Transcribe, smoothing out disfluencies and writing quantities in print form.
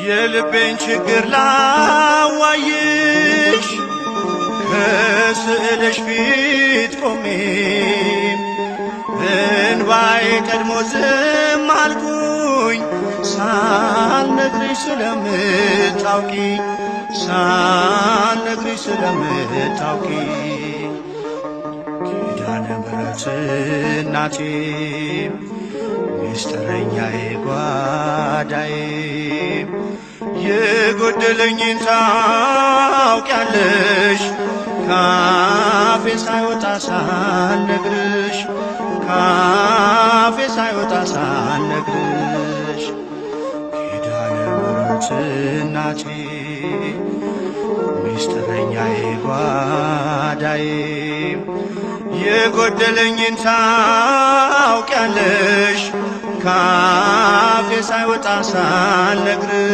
የልቤን ችግር ላዋይሽ ከስዕልሽ ፊት ቆሜ እንባዬ ቀድሞ ዝም አልኩኝ ሳልነግርሽ ስለምታውቂ ሳልነግርሽ ስለምታውቂ ኪዳነ ምሕረት እናቴ ሚስጥረኛዬ ጓዳዬ የጎደለኝን ታውቂያለሽ ካፌ ሳይወጣ ሳልነግርሽ ካፌ ሳይወጣ ሳልነግርሽ ኪዳነ ምሕረት እናቴ ሚስጥረኛዬ ጓዳዬ የጎደለኝን ታውቂያለሽ ካፌ ሳይወጣ ሳልነግርሽ።